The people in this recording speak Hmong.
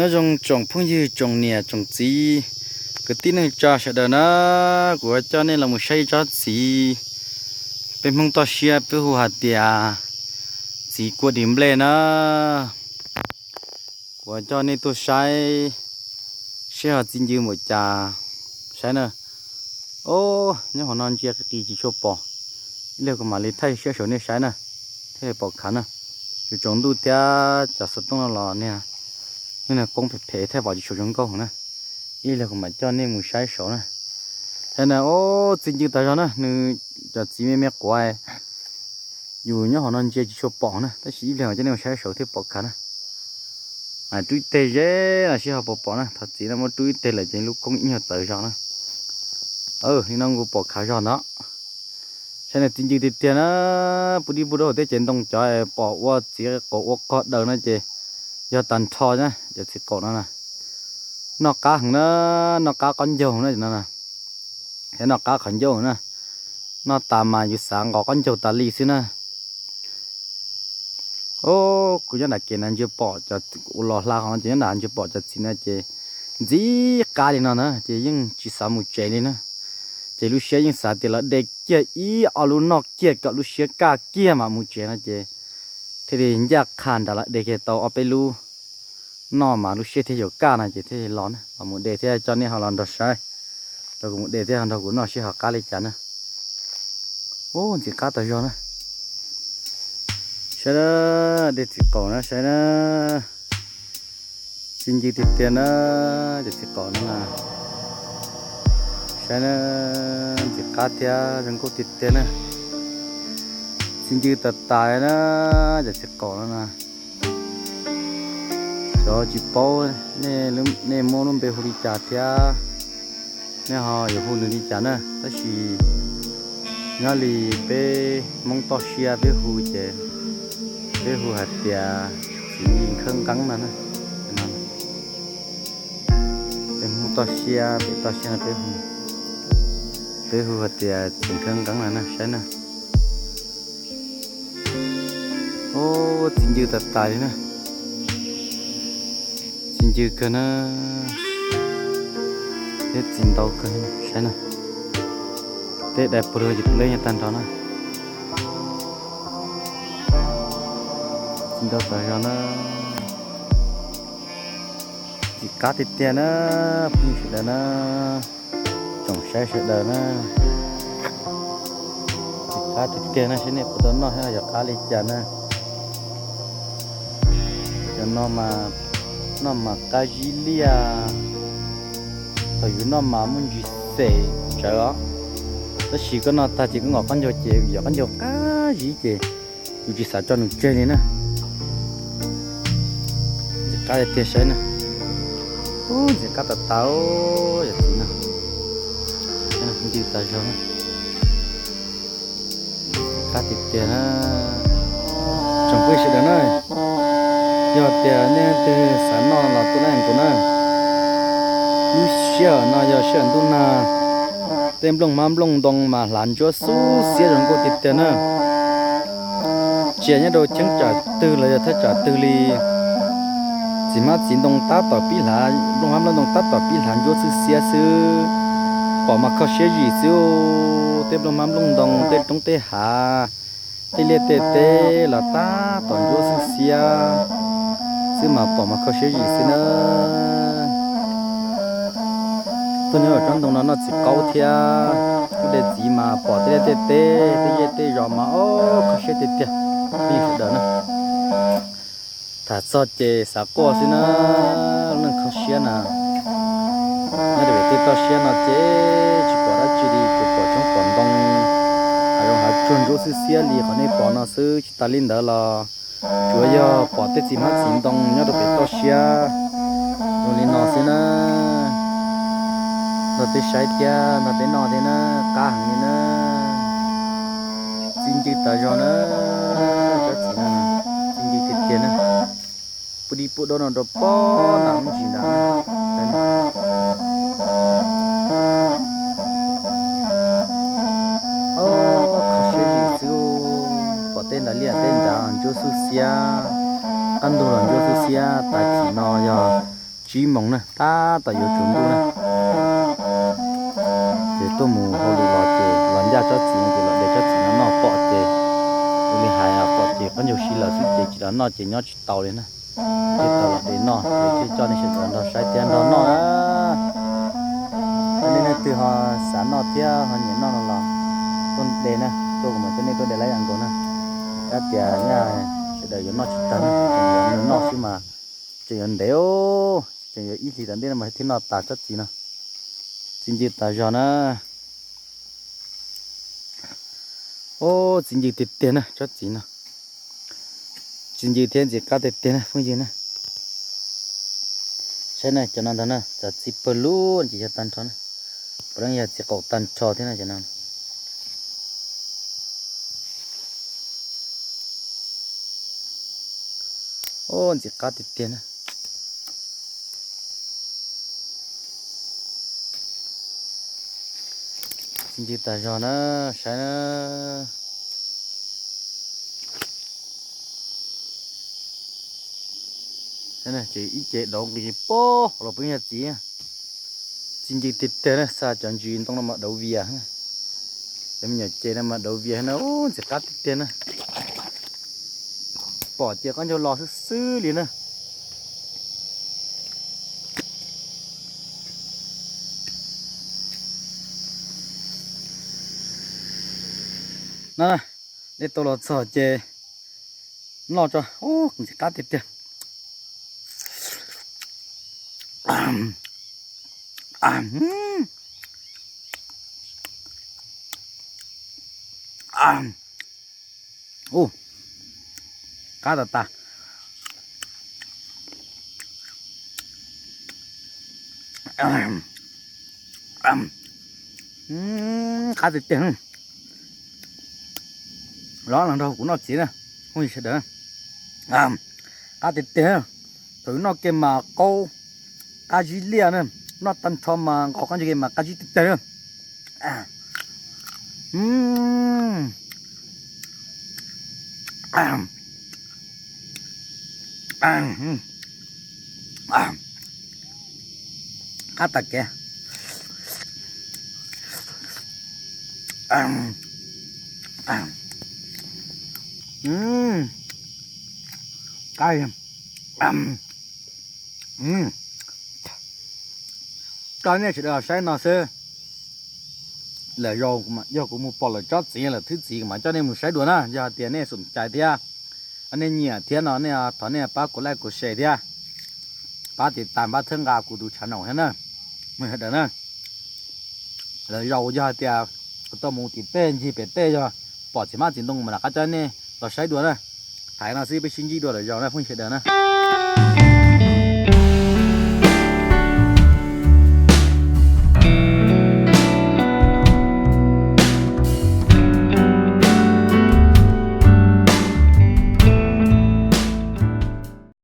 Nyob zoo tsoom phooj ywg, tsoom niam tsoom txiv, kwv tij neej tsa sawv daws na, kuv yuav coj nej los mus saib ib tsob txiv peb Hmoob toj siab peb hu hais tias txiv kua dis nplej na. Kuv yuav coj nej tuaj saib, saib ho txiv ncw npaum cas, saib na. Os, nyob hauv no ntsia qis qis tsis tshua pom, ib pliag kuv mam li thaij siab saum nej saib na, thiaj li pom khav na. Tsaus tsaus ntuj thiab cov xov tooj no los niag, niag qoob phem phem thiaj pom tsis tshua zoo nkauj na. Ib pliag kuv mam coj nej mus saib saud na. Saib na, os, txiv ncw tas zog na, nws cov txiv me me quav yus nyob hauv no ntsia tsis tshua pom na, tab sis ib pliag mam coj nej mus saib saud thiaj pom khav na. Rub ib teg ze los sib ho pom pom na, thov txim na, muab rub ib teg lawm ces lub koob ib nyuag txawv zog na. Li no kuv pom khav zog ntawd. Saib na, txiv ncw tiag tiag na, pub dib pub dab hauv tej cev ntoo cov pom ua txiv qaum ua qog daws no ces yog tag nrho na, cov txiv qaum no na. Noj qab heev na, noj qab qaub ncaug na no. Noj qab qhov ncauj na, noj tas mas yus xav nqos qaub ncaug tas li xwb na. Os, kuv nyob nram kev na ntsia pom cov, kuv los hla qhov no ces nyob nram ntsia pom cov txiv no ces ntxim qab li no na ces yeej tsis xav mus tsev li na. Ces lub siab yeej xav tias los de kiag ib ob lub noj kiag kom lub siab kaj kiag mam mus tsev no ces thiaj li ncaj qha nram lawv de kiag tau ob peb lub noj mas lub siab thiaj yuav kaj no ces thiaj li los na, los mus de thiab coj nej ho los nrog saib, rau kuv mus de thiab nrog kuv noj seb ho qab li cas na. Ub, ntxim qab tas zog na. Saib na, de txiv qaum na, saib na. Txiv ncw tiag tiag na, cov txiv qaum no na. Saib na, ntxim qab thiab zoo nkauj tiag tiag na. Txiv ncw tas tas na, cov txiv qaum no na. Xyov tsis paub nej muab lub npe hu li cas thiab, nej ho yuav hu nws li cas na, tab sis nyob li peb Hmoob toj siab peb hu ces peb hu hais tias txiv ncw khawb nqeeb no na. Peb Hmoob toj siab pem toj siab no peb hu, peb hu hais tias txiv khawb nqeeb no na, saib na. Ub, txiv ncw tas tas li na. Txiv ncw kawg na, thiab txiv ntau kawg, saib na. Tej dais puag ces puav leej yog tag nrho na. Txiv ntau tas zog na. Ntxim qab tiag tiag na, phooj ywg sawv daws na, tsoom saib sawv daws na. Ntxim qab tiag tiag na, saib nej puas tau noj thiab yog qab li cas na. Cov no mas noj mas qab zib liaj, thaum yus noj mas muaj ntsis xem tsawv os. Tab sis koj noj tag ces koj nqos qaub ncaug ces yog qaub ncaug qab zib ces yus tsis xav tso nws tseg li na. Ntxim qab tiag tiag, saib na. Ub, ntxim qab tas tas, yog txiv no. Ntxim tas zog na. Qab tiag tiag na. Tsoom phooj ywg sawv daws na, yog tias nej leej twg xav noj los tuaj na kuv na. Lub sij hawm no yog sij hawm ntuj nag, tej nplooj hmab nplooj ntoo mas hlav ntsuab xub xiab zoo nkauj tiag tiag na. Tsis hais nyob rau cheeb tsam twg los yog thaj tsam twg li, txiv hmab txiv ntoo tab tom pib hlav, nplooj hmab nplooj ntoo tab tom pib hlav ntsuab xwb xiab xwb, pom mas kho siab zim xwb. Tej nplooj hmab nplooj ntoo, tej roob tej hav, tej liaj tej teb los tab tom ntsuab xwb xiab xwb mas pom mas kho siab zim xwb na. Tuaj nyob tsob ntoo no noj txiv qaub thiab, tuaj de txiv mas pom tej liaj tej teb, tej zej tej zos mas o, kho siab tiag tiag, phooj ywg sawv daws na. Tham txog ces xav quaj xwb na, leej kho siab na. Nyob rau pem tej toj siab no ces tsis pom dab tsi li, tsuas pom tshoob pom ntoo, hav zoov hav tsuag ntsuab xwb xiab li qhov nej pom no xwb. Tsis tas li ntawd los tsuas yog pom tej txiv hmab txiv ntoo nyob rau pem toj siab zoo li no xwb na. Nrog peb saib thiab nrog peb noj thiab na, qab heev li na. Txiv ncw tas zog na, tsob txiv no, txiv ncw tiag tiag na. Pub dib pub dab no rau pob nram lub ntsis nrad. Kho siab zim xwb, pom tej nrad liaj tej nrad ntsuab xwb xiab, qab ntug los ntsuab xwb xiab, tas chim no yog Tsib moos na, tab tom yuav tsaus ntuj na. Ces tuaj mus hauj lwm los ces los ncaj tsob txiv no ces los de tsob txiv no noj pom ces, ua li hais pom ces qaub ncaug si lawm xwb ces tsis los noj ces nyob tsis tau li na. Thiaj tau los de noj ces thiaj coj nej sawv daws nrog saib thiab nrog noj na. Yog nej leej twg ho xav noj thiab ho nyiam noj no los tuaj de na, tuaj kuv mam coj nej tuaj de lab yam nkaus na. Kab tias nyaj sawv daws yuav noj tsis tag na, tseem yuav noj xwb mas tseem yuav ntev, tseem yuav ib hlis tom ntej no mas thiaj noj tas tsob txiv no. Txiv ncw tas zog na. Ub, txiv ncw tiag tiag na tsob txiv no. Txiv ncw thiab ntxim qab tiag tiag na phooj ywg na. Saib na, cov no ntag na, txav txi pawg lug ces yog tag nrho na. Puav leej yog txiv qaum tag nrho thiab na cov no. Ub, ntxim qab tiag tiag na. Txiv ncw tas zog na, saib na. Ces ib ce dauv nqis pob los peb yog txiv. Txiv ncw tiag tiag na, xa cov ntsis ntoo no mas dauv vias. Cov me nyuam ces no mas dauv vias na, ub, ntxim qab tiag tiag na. Pom ces qaub ncaug los xwb xwb li na. No, nej tau los txog ces noj tso, ub, ntxim qab tiag tiag. Ub, qab tas tas. Qab tiag tiag. Los los nrog kuv noj txiv na, phooj ywg sawv daws. Qab tiag tiag. Thaum noj kiag mas qaub qab zib liaj na, noj tag nrho mas nqos qaub ncaug kiag mas qab zib tiag tiag na. Qab tas kev. Qab. Coj nej sawv daws los saib no xwb. Lwm zaus yog kuv mus pom lawm tsob txiv lawm thwb txiv kuv mam coj nej mus saib dua na. Yog hais tias nej xom cai thiab, nej nyiam thiab no nej thov nej pab kuv like kuv share thiab, pab tiv tas pab txhawb nqa kuv tus channel thiab na, phooj ywg sawv daws na. Lwm zaus yog hais tias kuv tau mus tim tej ncig pem tej yog pom txiv hmab txiv ntoo mas rov qab coj nej los saib dua na. Thaum no xwb peb sib ntsib dua lwm zaus na phooj ywg sawv daws na.